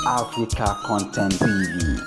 Africa Content TV.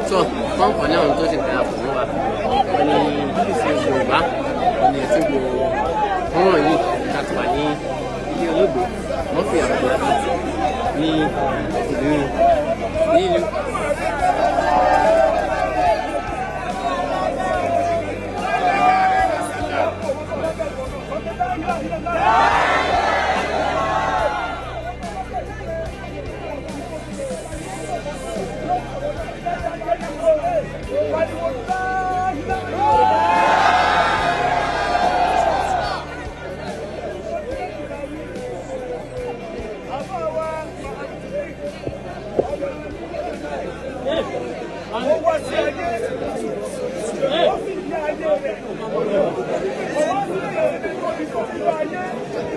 Tó fún àǹfààní àwọn tó ṣe darapọ̀ mọ́ wa, wọ́n ní BBC Yorùbá ní ẹtí wo fọ́nrán yìí ká tó wà ní ilé olóògbé Murphy Àfọlábí ní ìlú nílùú. Ó wá sí ayé, ó sì ní ayé rẹ̀, ó wá sí ayé tó fi kọ̀ sínú ayé.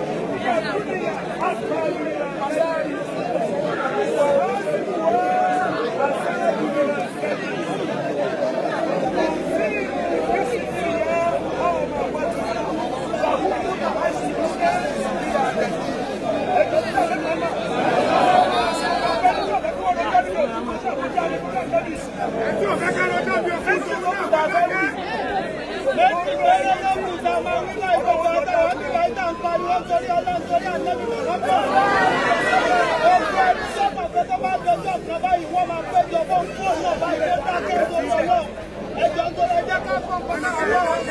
dúró torí Ọlọ́run torí àlẹ́bí mọ̀lọ́pọ̀. Gbogbo ẹni sọ́mọ̀ pé tó bá dojú ọ̀kan báyìí wọ́n máa péjọ fún fóònù náà báyìí tó dákẹ́ torí Ọlọ́run. Ẹjọ́ ń torí ẹjẹ́ ká pọ̀ pọ̀ náà Ọlọ́run.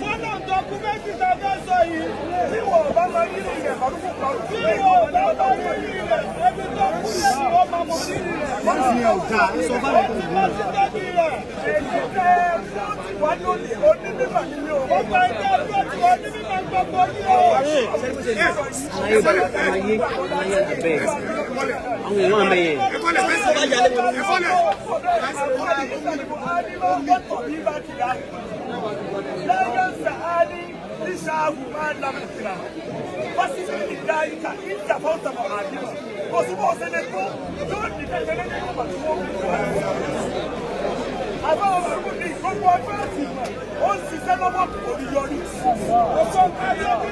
Fọ́nà dọ́kúmẹ́ntì tá a fẹ́ sọ yìí. Tí wọ́n bá máa rírì rẹ̀ màrúkú parú. Tí wọ́n bá máa rírì rẹ̀, ẹbí tó kú lẹ́nu ó máa mọ rírì rẹ̀. Wọ́n ti yàn ọ̀gá sọ fáwọn Ó ti mọ títọ́jú rẹ̀. Èyí tẹ́ fún tiwa lónìí, onímọ̀ ni mí o. Gbogbo ẹgbẹ́ ọdún tí wọ́n ní mímọ̀ gbogbo yìí o. Aláyé aláyé aláyé abẹ́ àwọn èèyàn abẹ́ yẹn. Ọ̀pọ̀ nǹkan tó bí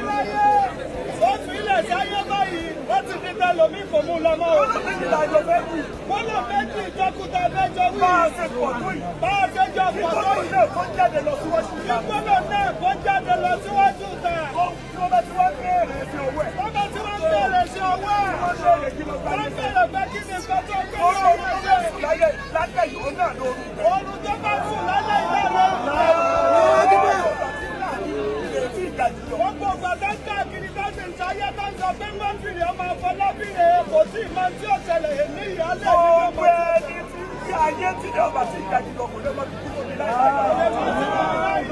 láyé. Ó fi ilẹ̀ sáyé báyìí. Ó ti fi tẹ lòmí kò mú lọ mọ́. Gbọ́dọ̀ méjì ìjọkúta mẹ́jọ wí. Bá a ṣe pọ̀ tó yìí. Bá a ṣe jọ pọ̀ tó yìí. Náà kó jáde lọ síwájú Kí gbọ́dọ̀ náà kó jáde lọ síwájú ta. Tí wọ́n bá ti wá bẹ̀rẹ̀ sí ọwọ́ ẹ̀. Wọ́n bá tí wọ́n bẹ̀rẹ̀ sí ọwọ́ ẹ̀. Wọ́n bẹ̀rẹ̀ kí ló bá Wọ́n yẹ. bẹ̀rẹ̀ pé kí ni nǹkan tó gbé Orí lọ́wọ́ orí ṣe. tó láyé lálẹ́ yìí ó náà lóru. Oorun tó bá sùn lálẹ́ ìlànà. Gbogbo ìgbà tó ń káàkiri tó ń ṣayé tó ń sọ pé mọ́tìrì ọmọ Afọlábìrì kò tí ì máa tí ò ṣẹlẹ̀ èmi ìyálẹ̀ nínú ọmọ Gbogbo ẹni tí ń gbé ayé tí ní ọba tí ìgbà jùlọ kò lè má fi kúrò ní láìláì.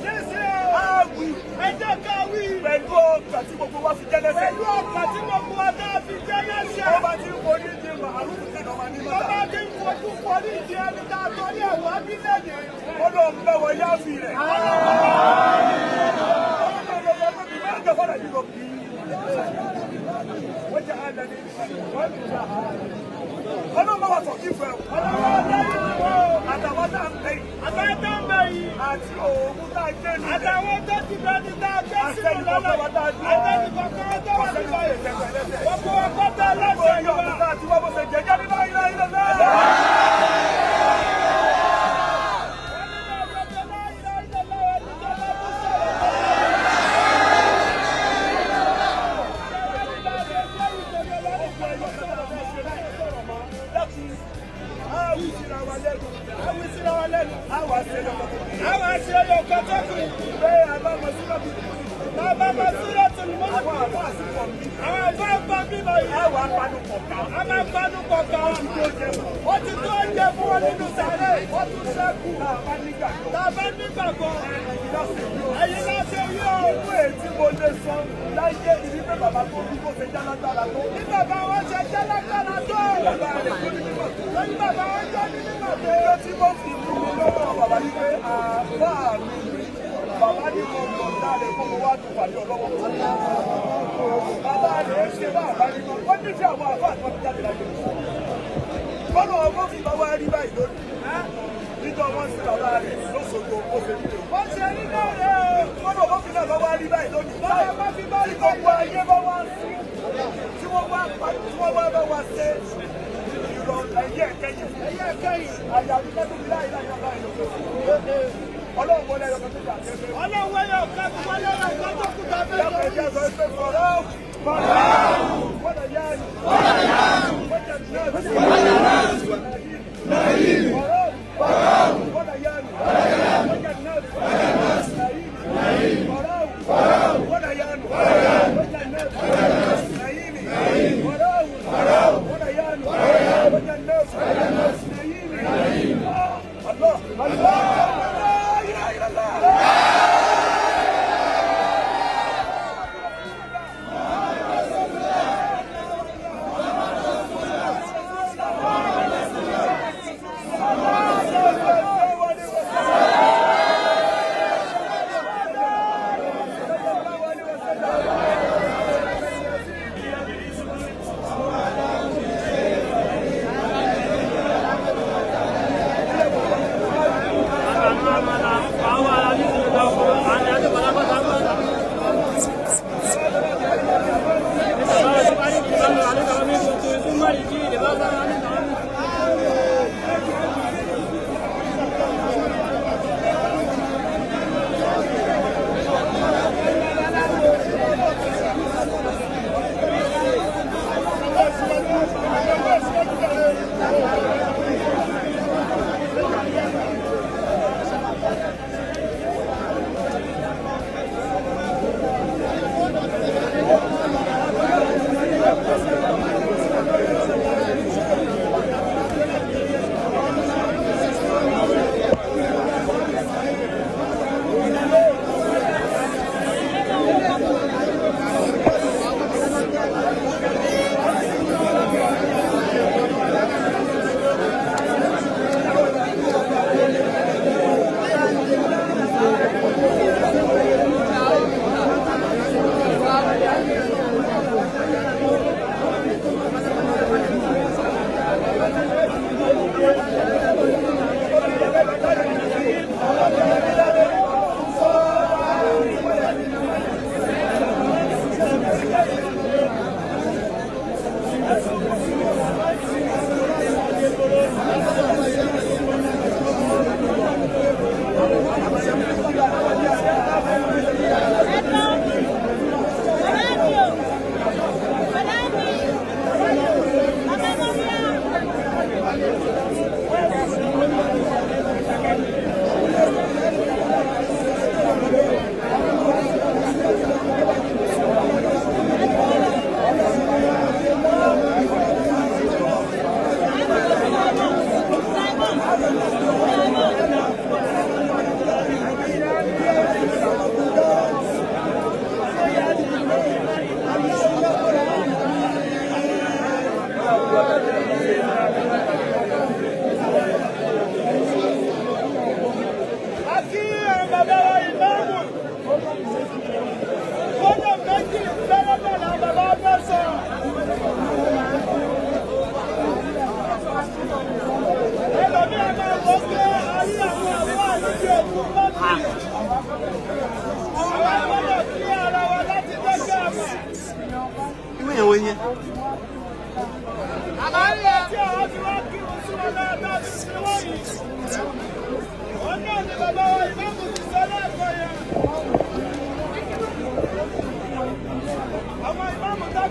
Nísìnyí, á wí Ẹ jẹ́ ká wí pẹ̀lú ọgbà tí gbogbo wa fi jẹ́ lẹ́sẹ̀. pẹ̀lú ọkà tí gbogbo wa tá a fi jẹ́ lẹ́sẹ̀. Ọba tí ń forí di màálù tẹ̀lé ọmọ ní Tó mọ́tà. bá ti ń fojú forí ìdí ẹni tá a torí ẹ̀wọ̀ abílẹ̀ yìí. Ó lọ ń bẹ́ wọ yáàfì rẹ̀. Ọlọ́run bá wa sọ kí fún ẹ. Ọlọ́wọ́ dájú ti wọ́ o. Àtàwọn tá à ń bẹ yìí. Àtàwọn tó ń bẹ yìí. Àti òògùn tá a jẹ́ nílẹ̀. Àtàwọn tó ti bẹ ní tá a gbé sínú lọ́lọ́ yìí. Àtẹnìkọ̀kan tó wà nípa yìí. Gbogbo wa pátá lẹ́sẹ̀ yìí Ọ̀gá wá. àti wọ́n bó ṣe jẹ́ jáde láyé láyé lọ́lá. Àwọn àṣẹ ọyọ̀ kan tó kù. Bàbá Masúrà tòlùmọ́lù. Àwọn àbá ń bá bímọ yìí. A máa panu pọ̀ ká. Ó ti tó oúnjẹ fún wọn nínú sàárè. Ó tún ṣẹ́kù. Tá a bá nígbàgbọ́. Ẹ̀yin láṣẹ yí o. Tí mo lè sọ láyé ìdí pé bàbá tó bí kò ṣe jálágbára tó. Bí bàbá wọn ṣe jẹ́ lágbára tó. Bàbá rẹ̀ tó ní mímọ̀ tó. Lórí bàbá wọn jẹ́ ní mímọ̀ tó. Ìjọ tí mo fi mú mi lọ́wọ́ bàbá yìí pé àbá mi rè. Bàbá ní mo lọ dáre fún mi wá tún pàdé ọlọ́wọ́. Bàbá rẹ̀ ṣe bá àbá ní mọ́. Ó nífẹ̀ẹ́ àwọn àbá àti wọn fi jáde láyé. Bọ́lá ọmọ fi bàbá rí báyìí lónìí. Níjọ́ wọn sí bàbá rẹ̀ lóṣogbo ó ṣe nílò. Ó ṣe rí náà rẹ̀ o. Bọ́lá ọmọ fi náà bá wá rí báyìí lónìí. Bọ́lá ọmọ fi bá rí Tí gbogbo ayé bá wá sí. Tí wọ́n wá pa tí wọ́n wá bá wá ṣe ìrọ̀ ẹ̀yẹ kẹyìn fún. Ẹ̀yẹ kẹ́yìn. Àyàfi kẹ́tù bí láyé láyé láyé lóko. Ọlọ́run wọlé ẹyọ kan tó jà kẹ́kẹ́. Ọlọ́run ẹyọ kan tó wọlé ẹyọ kan tó kù tàbí Dákun ẹjẹ́ sọ pé fọlọ́ fọlọ́ wọ́n yá ni wọ́n jẹ́ nọ́ọ̀sì fọlọ́ fọlọ́ wọ́n yá ni wọ́n jẹ́ nọ́ọ̀sì fọlọ́ fọlọ́ wọ́n yá ni wọ́n jẹ́ nọ́ọ̀sì fọlọ́ fọlọ́ wọ́n yá ni wọ́n jẹ́ nọ́ọ̀sì Allah Allah la ilaha illallah.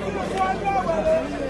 kìlọ̀ fún wa ní àwẹ̀rẹ̀.